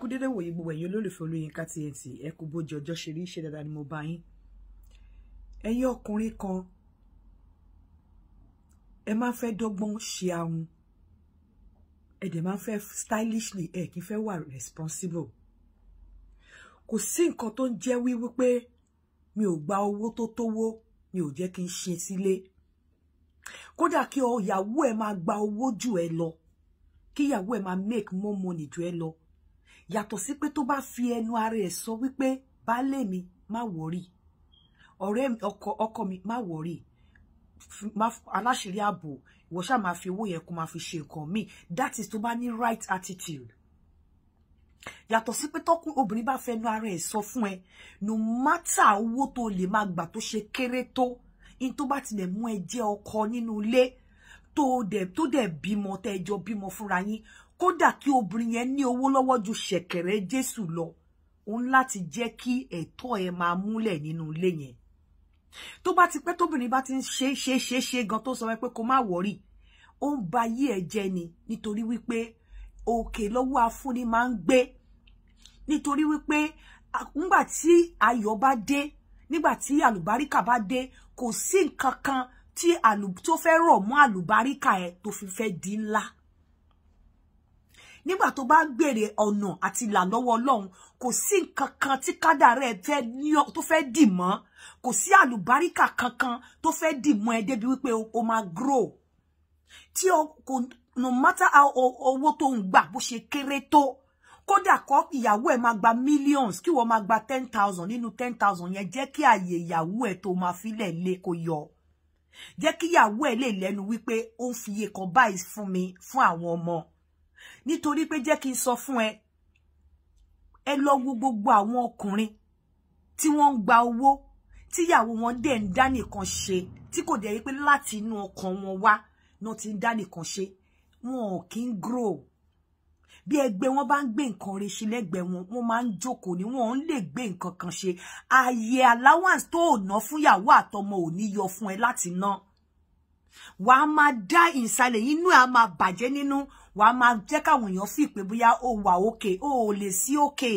Kú dédé wòye gbogbo ẹ̀yin olólùfẹ́ Olóyinka TNT. Ẹ kú bójú ọjọ́ ṣe rí, ṣe dáadáa ni mo bá yín. Ẹ̀yin ọkùnrin kan, ẹ máa fẹ́ dọ́gbọ́n ṣe ahun, ẹ dẹ̀ máa fẹ́ stylishly, ẹ kì í fẹ́ wà responsible. Kò sí nǹkan tó ń jẹ́ wípé mi ò gba owó tó tówó, mi ò jẹ́ kí n ṣe sílé. Kódà kí ìyàwó ẹ máa gba owó jù ẹ lọ, kí ìyàwó ẹ máa make more money jù ẹ lọ, yàtọ̀ sí pé tó bá fi ẹnu ara ẹ̀ sọ wípé baálé mi má wọrí, ọ̀rẹ́ ọkọ mi má wọrí, aláṣìírí ààbò, ìwọ ṣáà máa fi owó yẹn kó máa fi ṣe nǹkan míì. That is tó bá ní right attitude. Yàtọ̀ sí pé tọ́kùn obìnrin bá fẹnu ara ẹ̀ sọ fún ẹ, no matter owó tó lè máa gbà tó ṣe kéré tó, in tó bá tilẹ̀ mú ẹ jẹ́ ọkọ nínú ilé tó dẹ̀ bímọ, tẹ́ ẹ jọ bímọ fúnra yín, kódà kí obìnrin yẹn ní owó lọ́wọ́ ju ṣẹ̀kẹ̀rẹ̀ Jésù lọ, òun láti jẹ́ kí ẹ̀tọ́ ẹ máa múlẹ̀ nínú ilé yẹn. Tó bá ti pẹ́ tóbìnrin bá ti ń ṣe ṣe ṣe ṣe gan tó sọ pé kó má wọ̀rí, ó ń ba ayé ẹ jẹ́ ni. Nítorí wípé òkè lọ́wọ́ afúnni máa ń gbé. Nítorí wípé nígbà tí ayọ̀ bá dé, nígbà tí àlùbáríkà bá dé, kò sí nǹkan kan tí tó fẹ́ rọ̀ mọ́ àlùbáríkà ẹ tó fi fẹ́ di ńlá. Nígbà tó bá gbèrè ọ̀nà àti ìlà lọ́wọ́ Ọlọ́run, kò sí nǹkan kan tí kádàrá ẹ tó fẹ́ dì mọ́, kò sí àlùbáríkà kankan tó fẹ́ dì mọ́ ẹ débi wípé o máa grow. Tí o kò, no matter how owó tó ń gbà bó ṣe kéré tó, kódà kó ìyàwó ẹ máa gba millions, kí wọ́n máa gba 10,000 nínú 10,000 yẹn, jẹ́ kí àyè ìyàwó ẹ tó máa filẹ̀ lé kó yọ. Jẹ́ kí ìyàwó ẹ lè lẹ́nu wípé ó ń fi iye kan báyìí fún mi fún àwọn ọmọ. Nítorí pé jẹ́ kí n sọ fún ẹ, ẹ lọ wo gbogbo àwọn ọkùnrin tí wọ́n ń gba owó tíyàwó wọn dẹ̀ ń dá nìkan ṣe, tí kò dẹ̀ rí pé láti inú ọkàn wọn wá náà ti ń dá nìkan ṣe, wọn ò kí ń grow. Bí ẹgbẹ́ wọn bá ń gbé nǹkan rẹ̀ ṣe lẹ́gbẹ̀ẹ́ wọn, wọ́n máa ń jókòó ni, wọ́n ń lè gbé nǹkan kan ṣe. Ààyè allowance tó ò ná fún ìyàwó àtọmọ ò ní yọ fún ẹ láti ná. Wà á máa dá ìsàlẹ̀ inú ẹ̀ á máa bàjẹ́ nínú, wà á máa jẹ́ káwọn èèyàn fi pé bóyá ó wà òkè, ó ò lè sí òkè.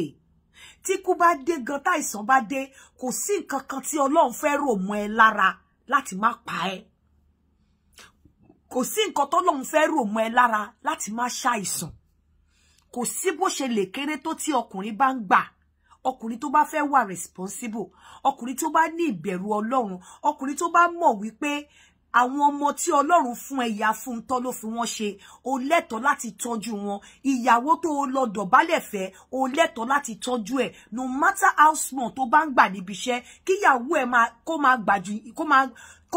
Tí kú bá dé gan, táìsàn bá dé, kò sí nǹkan kan tí Ọlọ́run fẹ́ rò mọ́ ẹ lára láti má pa ẹ́. Kò sí nǹkan tọ́lọ́run fẹ́ rò mọ́ ẹ lára láti má ṣàìsàn. Kò sí bó ṣe lè kéré tó tí ọkùnrin bá ń gbà. Ọkùnrin tó bá fẹ́ wà responsible, ọkùnrin tó bá ní ìbẹ̀rù Ọlọ́run, ọkùnrin tó bá mọ̀ wípé àwọn ọmọ tí Ọlọ́run fún ẹ̀yà fún tọ́ ló fi wọ́n ṣe, o lẹ́tọ̀ọ́ láti tọ́jú wọn. Ìyàwó tó o lọ dọ̀bálẹ̀ fẹ́, o lẹ́tọ̀ọ́ láti tọ́jú ẹ̀. No matter how small tó bá ń gbà níbi iṣẹ́, kíyàwó ẹ̀ kó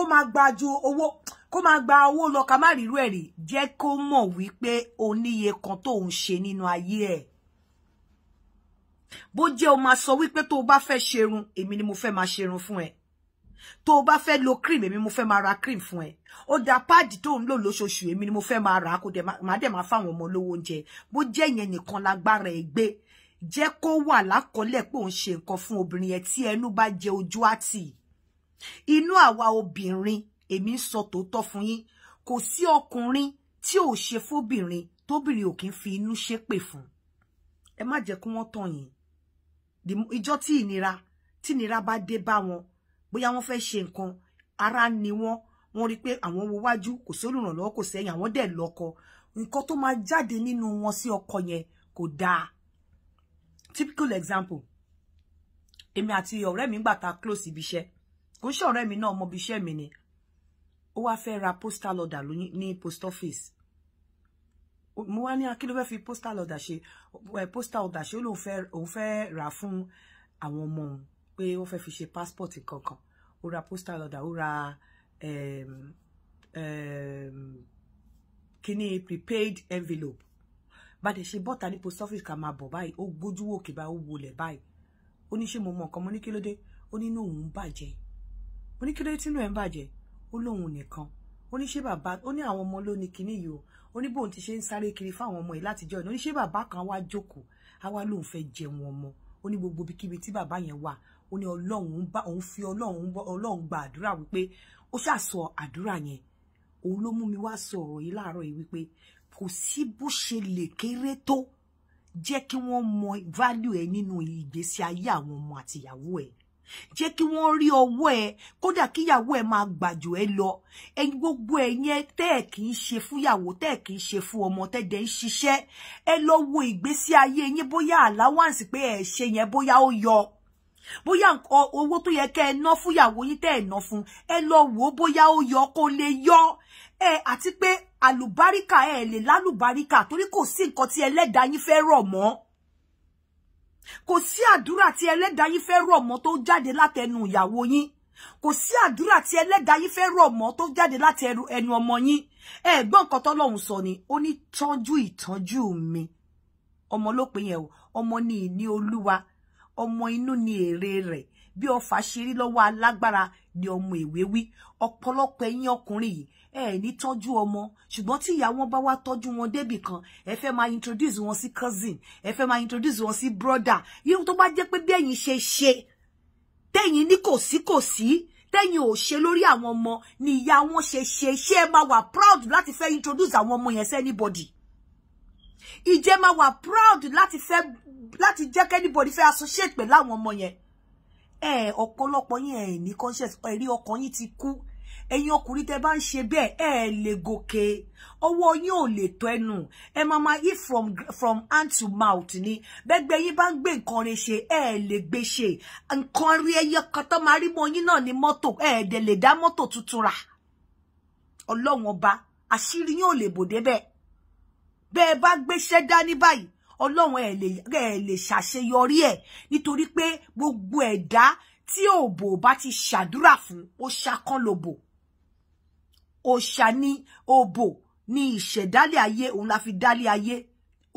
máa gbà ju owó, kó máa gba owó lọ ká má rírú ẹ̀ rí, jẹ́ kó mọ̀ wípé o níye kan tó ń ṣe nínú ayé ẹ̀. Bó jẹ́ o máa sọ wípé tó o bá fẹ́ ṣerun, èmi ni mo fẹ́ máa ṣerun fún ẹ. Tó o bá fẹ́ lo cream, èmi mo fẹ́ máa ra cream fún ẹ. Ó da páàdì tó ń lò lóṣooṣù, èmi ni mo fẹ́ máa rà á, kó dẹ̀ máa dẹ̀ máa fáwọn ọmọ lówó oúnjẹ. Bó jẹ́ ìyẹn nìkan lágbára ẹ gbé, jẹ́ kó wà lákọọ́lẹ̀ pé òun ṣe nǹkan fún obìnrin yẹn. Tí ẹnu bá jẹ ojú àtì inú àwa obìnrin, èmi ń sọ tòótọ́ fún yín, kò sí ọkùnrin tí ò ṣe fóbìnrin tóbìnrin ò kí ń fi inú ṣépè fún. Ẹ má jẹ́ kí wọ́n tàn yín. Ìjọ́ tí ìnira bá dé bá wọn, bóyá wọ́n fẹ́ ṣe nǹkan, ara ni wọ́n, wọ́n rí pé àwọn wo wájú, kò sí olùrànlọ́wọ́, kò sẹ́yìn, àwọn dẹ̀ lọ́kọ. Nǹkan tó máa jáde nínú wọn sí ọkọ yẹn kò dáa. Typical example, èmi àti ọ̀rẹ́ mi gbà ta close ibi iṣẹ́. Kò ń ṣe ọ̀rẹ́ mi náà, ọmọ ibi iṣẹ́ mi ni. Ó wá fẹ́ ra postal order ní post office. Mo wá ní kí ló fẹ́ fi postal order ṣe? Postal order ṣe ó lóun fẹ́ rà fún àwọn ọmọ òun, pé ó fẹ́ fi ṣe passport kankan. Ó ra postal order, ó ra kíní prepaid envelope. Bá dẹ̀ ṣe bọ́ta ní post office ká máa bọ̀ báyìí, ó gbójú òkè báyìí, ó wọlẹ̀ báyìí. Ó ní ṣé mo mọ nǹkan? Mo ní kí ló dé? Ó ní inú òun bàjẹ́. Mo ní kí ló dé tínú ẹ̀ ń bàjẹ́? Ó lóun nìkan. Ó ní ṣé bàbá, ó ní àwọn ọmọ ló ní kíní yìí o. Ó ní bóun ti ṣe ń sáré kiri fáwọn ọmọ yìí látijọ́. Ó ní ṣé bàbá kan wá jókòó, á wá lóun fẹ́ jẹun ọmọ. Ó ní gbogbo ibikíbi tí bàbá yẹn wà, ó ní Ọlọ́run bá òun fi Ọlọ́run gba àdúrà wípé ó ṣàsọ àdúrà yẹn. Òun ló mú mi wá sọ ọ̀rọ̀ yìí láàárọ̀ yìí wípé kò sí bó ṣe lè kéré tó Jẹ́ kí wọ́n mọ value ẹ nínú ìgbésí ayé àwọn ọmọ àtìyàwó ẹ. Jẹ́ kí wọ́n rí ọwọ́ ẹ, kódà kíyàwó ẹ máa gbàjò ẹ lọ. Ẹ̀yin gbogbo ẹ̀yin tẹ́ ẹ̀ kì í ṣe fúyàwó, tẹ́ ẹ̀ kì í ṣe fún ọmọ, tẹ́ dẹ̀ ń ṣiṣẹ́, ẹ lọ wo ìgbésí ayé yín, bóyá allowance pé ẹ ṣe yẹn, bóyá ó yọ, bóyá owó tó yẹ kẹ́ ẹ ná fúyàwó yín tẹ́ ẹ ná fún, ẹ lọ wò ó bóyá ó yọ, kó lè yọ ẹ. Àti pé àlùbáríkà, ẹ lè lálùbáríkà, torí kò sí nǹkan tí ẹlẹ́dàá yín fẹ́ rọ̀ mọ́, kò sí àdúrà tí ẹlẹ́dàá yín fẹ́ rọ̀ mọ́ tó jáde látẹnu ìyàwó yín, kò sí àdúrà tí ẹlẹ́dàá yín fẹ́ rọ̀ mọ́ tó jáde láti ẹnu ọmọ yín. Ẹ gbọ́ nǹkan tọ́lọ́run sọ ni, ó ní tọ́jú ìtọ́jú mi. Ọmọ ló pè yẹn o, ọmọ ní ìní Olúwa, ọmọ inú ni èrè rẹ̀. Bí ọfà ṣe rí lọ́wọ́ alágbára ni ọmọ èwe wí. Ọ̀pọ̀lọpọ̀ ẹ̀yin ọkùnrin yìí, ẹ ní tọ́jú ọmọ, ṣùgbọ́n tí ìyá wọn bá wá tọ́jú wọn débì kan, ẹ fẹ́ máa introduce wọn sí cousin, ẹ fẹ́ máa introduce wọn sí brother. Irú tó bá jẹ́ pé bí ẹ̀yin ṣe ṣe tẹ́yin ní kò sí kò sí, tẹ́yin ò ṣe lórí àwọn ọmọ ni ìyá wọn ṣe ṣe, ṣé ẹ máa wà proud láti fẹ́ introduce àwọn ọmọ yẹn sí anybody? Ìjẹ́ máa wà proud láti fẹ́ láti jẹ́ kí anybody fẹ́ associate pẹ̀lú àwọn ọmọ yẹn? Ẹ ọ̀pọ̀lọpọ̀ yín, ẹ ní conscience, ẹ̀rí ọkàn yín ti kú. Ẹ̀yin ọkùnrin tẹ́ bá ń ṣe bẹ́ẹ̀, ẹ lè gòkè, ọwọ́ yín ò lè tọ́ ẹnu. Ẹ máa máa eat from hand to mouth ni. Bẹ́gbẹ́ yín bá ń gbé nǹkan rẹ̀ ṣe, ẹ lè gbé ṣe nǹkan rí. Ẹyẹ kan tó máa rí mọ́ yín náà ní mọ́tò, ẹ dẹ̀ lè dá mọ́tò tuntun rà. Ọlọ́run Ọba, àṣírí yín ò lè bò débẹ̀. Bẹ́ẹ̀ bá gbéṣẹ́ dání báyìí, Ọlọ́run, ẹ lè ṣàṣeyọrí ẹ̀, nítorí pé gbogbo ẹ̀dá tí òbò bá ti ṣàdúrà fún, ó ṣakán lobò. Òòṣà ni òbò ní ìṣẹ̀dálẹ̀ ayé, òun la fi dálé ayé,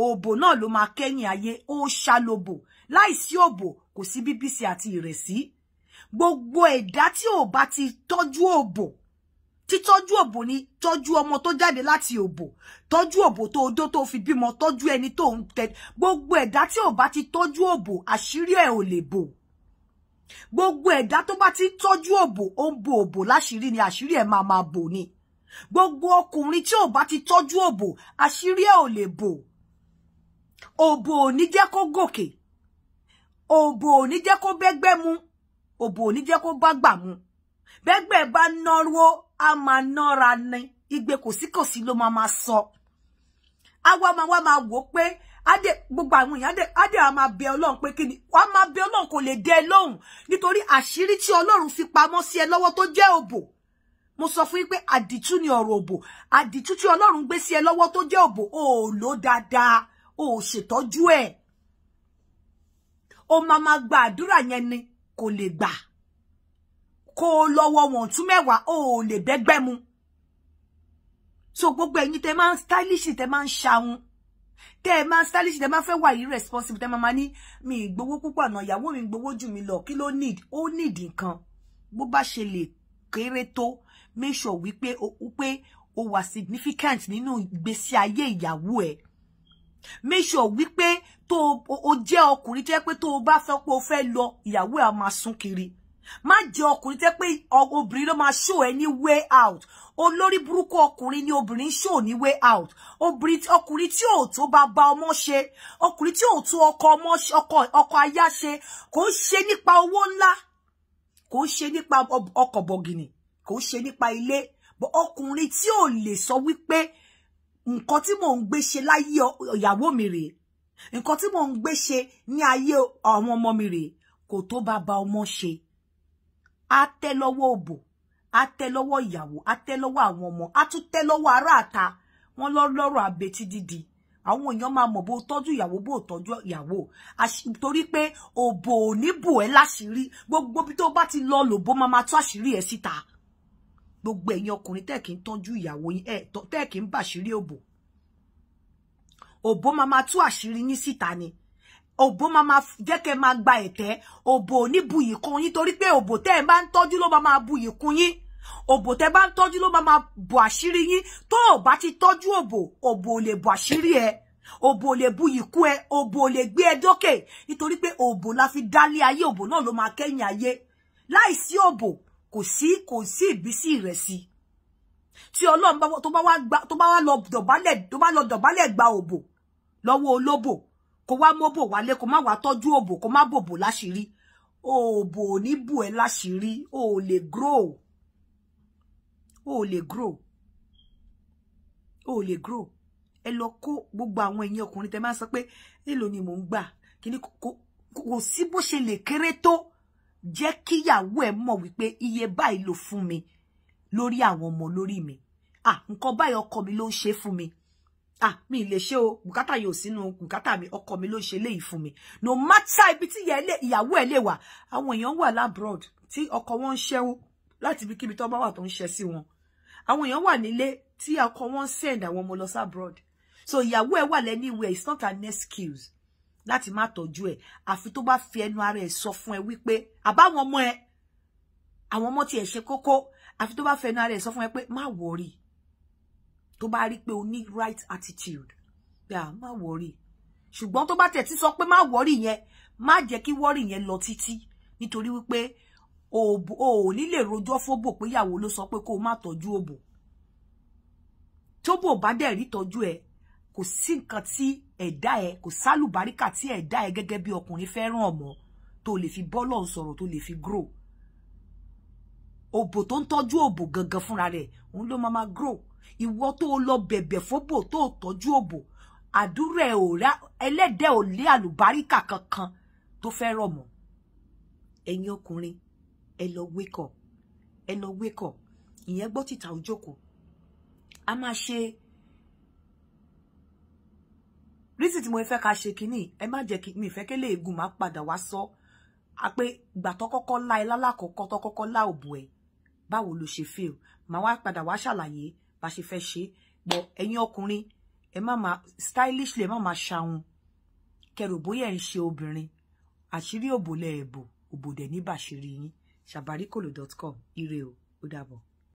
òbò náà ló máa kẹ́yìn ayé. Òòṣà lobò, láìsí òbò kò sí bíbísí àti ìrẹ̀sí. Gbogbo ẹ̀dá tí ò bá ti tọ́jú òbò, títọ́jú òbò ni tọ́jú ọmọ tó jáde láti òbò, tọ́jú òbò tó odó tó fi bímọ, tọ́jú ẹni tó ń tẹ. Gbogbo ẹ̀dá tí ò bá ti tọ́jú òbò, àṣírí ẹ̀ ò lè bò. Gbogbo ẹ̀dá tó bá ti tọ́jú òbò, ó ń bo òbò láṣìírí ni, àṣírí ẹ̀ máa máa bò ni. Gbogbo ọkùnrin tí ò bá ti tọ́jú òbò, àṣírí ẹ̀ ò lè bò. Òbò ò ní jẹ́ kó gòkè, òbò ò ní jẹ́ kó bẹ́gbẹ́ mu, òbò ò ní jẹ́ kó bá gbà mu. Bẹ́gbẹ́ bá náwó, a máa nára ni, igbe kòsíkòsí ló máa máa sọ. Àwa máa wá máa wò ó pé adé gbogbo àwọn èèyàn adé adé a máa bẹ Ọlọ́run pé kí ni wàá máa bẹ Ọlọ́run, kò lè dẹ lóhùn, nítorí àṣírí tí Ọlọ́run fi pamọ́ sí ẹ lọ́wọ́ tó jẹ́ òbò. Mo sọ fún yín pé àdìtú ni ọ̀rọ̀ òbò. Àdìtú tí Ọlọ́run gbé sí ẹ lọ́wọ́ tó jẹ́ òbò, o ò lò dáadáa, o ò ṣètọ́jú ẹ̀. O máa máa gba àdúrà yẹn ni, kò lè gbà. Kó o lọ́wọ́ wọn tún mẹ́wàá, o ò lè bẹ́gbẹ́ mu. So gbogbo ẹ̀yin tẹ́ máa ń stylish, tẹ́ máa ń ṣahun, tẹ́ ẹ máa ń stylish, tẹ́ máa fẹ́ wà irresponsible, tẹ́ máa máa ní mi ìgbowó púpọ̀ náà, ìyàwó mi gbowó jù mí lọ, kí ló need? Ó need nǹkan, bó bá ṣe lè kéré tó, make sure wípé o wà significant nínú ìgbésí ayé ìyàwó ẹ. Make sure wípé tó o jẹ́ ọkùnrin tó yẹ pé tó o bá fẹ́ pé o fẹ́ lọ, ìyàwó ẹ á máa sún kiri. Má jẹ́ ọkùnrin tẹ́ pé obìnrin ló máa show ẹ ní way out. Olórí burúkú ọkùnrin ni obìnrin show ní way out. Obìnrin, ọkùnrin tí ò tó bá bá ọmọ ṣe, ọkùnrin tí ò tó ọkọ ọmọ, ọkọ ọkọ aya ṣe. Kò ń ṣe nípa owó ńlá, kò ń ṣe nípa ọkọ̀ bọ̀gìnì, kò ń ṣe nípa ilé. Ọkùnrin tí ò lè sọ wípé nǹkan tí mò ń gbé ṣe láyé ìyàwó mi rèé, nǹkan tí mò ń gbé ṣe ní ayé àwọn ọmọ mi rèé, kò tó bá bá ọmọ ṣe. Á tẹ́ lọ́wọ́ òbò, á tẹ́ lọ́wọ́ ìyàwó, á tẹ́ lọ́wọ́ àwọn ọmọ, á tún tẹ́ lọ́wọ́ ará àta. Wọ́n lọ lọ́rọ̀ abetí dídì. Àwọn èèyàn máa mọ̀ bó tọ́jú ìyàwó, bó tọ́jú ìyàwó, torí pé òbò ò ní bò ẹ́ láṣìírí. Gbogbo bí tó bá ti lọ, lòbó máa máa tú àṣírí ẹ̀ síta. Gbogbo ẹ̀yin ọkùnrin tẹ́ kì í tọ́jú ìyàwó yín, ẹ̀ tẹ́ kì í bàṣírí òbò, òbò máa máa tú àṣírí yín síta ni. Òbò máa máa jẹ́ kẹ́ máa gba ẹ̀tẹ́. Òbò ò ní buyì kún yín, torí pé òbò tẹ́ ẹ bá ń tọ́jú ló máa máa buyì kún yín. Òbò tẹ́ bá ń tọ́jú ló máa máa bò àṣírí yín. Tó o bá ti tọ́jú òbò, òbò ò lè bò àṣírí ẹ, òbò ò lè buyì kún ẹ, òbò ò lè gbé ẹ dókè, nítorí pé òbò la fi dálé ayé, òbò náà ló máa kẹ́yìn ayé. Láìsí òbò, kò sí ìbísí ìrẹsì. Tí Ọlọ́run bá tó bá wá gba, tó bá wá lọ dọ̀bálẹ̀, tó bá lọ dọ̀bálẹ̀ gba òbò lọ́wọ́ olóbò, Kó wá mọ́bò wálé, kó má wá tọ́jú òbò, kó má bòbò láṣìírí. Òbò ò ní bù ẹ́ láṣìírí. O ò lè grow, o ò lè grow, o ò lè grow. Ẹ lọ kó gbogbo àwọn ẹ̀yin ọkùnrin tẹ́ máa sọ pé èló ni mò ń gbà kíní, kò sí bó ṣe lè kéré tó, jẹ́ kíyàwó ẹ̀ mọ̀ wípé iye báyìí ló fún mi lórí àwọn ọmọ, lórí mi. Ah, nǹkan báyìí ọkọ mi ló ń ṣe fún mi. Ah, mi lè ṣe o, bùkátà yóò sínú bùkátà mi, ọkọ mi ló ń ṣe léyìí fún mi. No matter ibi tí ìyàwó ẹ̀ lè wà, àwọn èèyàn wà l'abroad tí ọkọ wọn ń ṣẹ́wó láti ibikíbi tó bá wà tó ń ṣe sí wọn. Àwọn èèyàn wà nílé tí ọkọ wọn ń send àwọn ọmọ lọ sí abroad. So ìyàwó ẹ̀ wà l'anywhere, it's not an excuse láti má tọ́jú ẹ̀, àfi tó bá fi ẹnu ara ẹ̀ sọ fún ẹ wípé àbáwọn ọmọ ẹ, àwọn ọmọ tí ẹ ṣe kókó, àfi tó bá fi ẹnu ara ẹ̀ sọ fún ẹ pé má worry. Tó bá rí pé o ní right attitude pé à má worry. Ṣùgbọ́n tó bá tẹ̀ tí sọ pé má worry yẹn, má jẹ́ kí worry yẹn lọ títí, nítorí wípé o ò ní lè rojọ́ fóbò pé ìyàwó ló sọ pé kó o má tọ́jú òbò. Tóbò bá dẹ̀ rí tọ́jú ẹ, kò sí nǹkan tí ẹ̀dá ẹ, kò sálùbáríkà tí ẹ̀dá ẹ gẹ́gẹ́ bí ọkùnrin fẹ́ràn ọmọ tó lè fi bọ́lọ̀ sọ̀rọ̀, tó lè fi grow. Òbò tó ń tọ́jú òbò gangan fúnra rẹ̀, òun ló máa grow. Ìwọ tó lọ bẹ̀bẹ̀ fóbò tó tọ́jú òbò, àdúrà ẹ̀ ò rá, ẹlẹ́dẹ̀ ò lé àlùbáríkà kankan tó fẹ́ rọ̀ mọ́. Ẹ̀yin ọkùnrin, ẹ lọ wake up, ẹ lọ wake up. Ìyẹn gbọ́ tìta òjókòó. A máa ṣe reason tí mo fẹ́ ká ṣe kínní, ẹ má jẹ́ kí mi fẹ́ kélé egun máa padà wá sọ a pé ìgbà tó kọ́kọ́ lá ẹ lálákọ̀ọ́kọ́, tó kọ́kọ́ lá òbò ẹ, báwo ló ṣe feel. Màá wá padà wá ṣàlàyé bá ṣe fẹ́ ṣe bọ̀. Ẹ̀yin ọkùnrin, ẹ má máa stylishly, ẹ má máa ṣahun kẹrò bóyá ẹ ń ṣe obìnrin. Àṣírí òbò lẹ ẹ̀bò, òbò dẹ̀ ní bàṣírí yín. Sabarikolo.com. Ire o, ó dàbọ̀.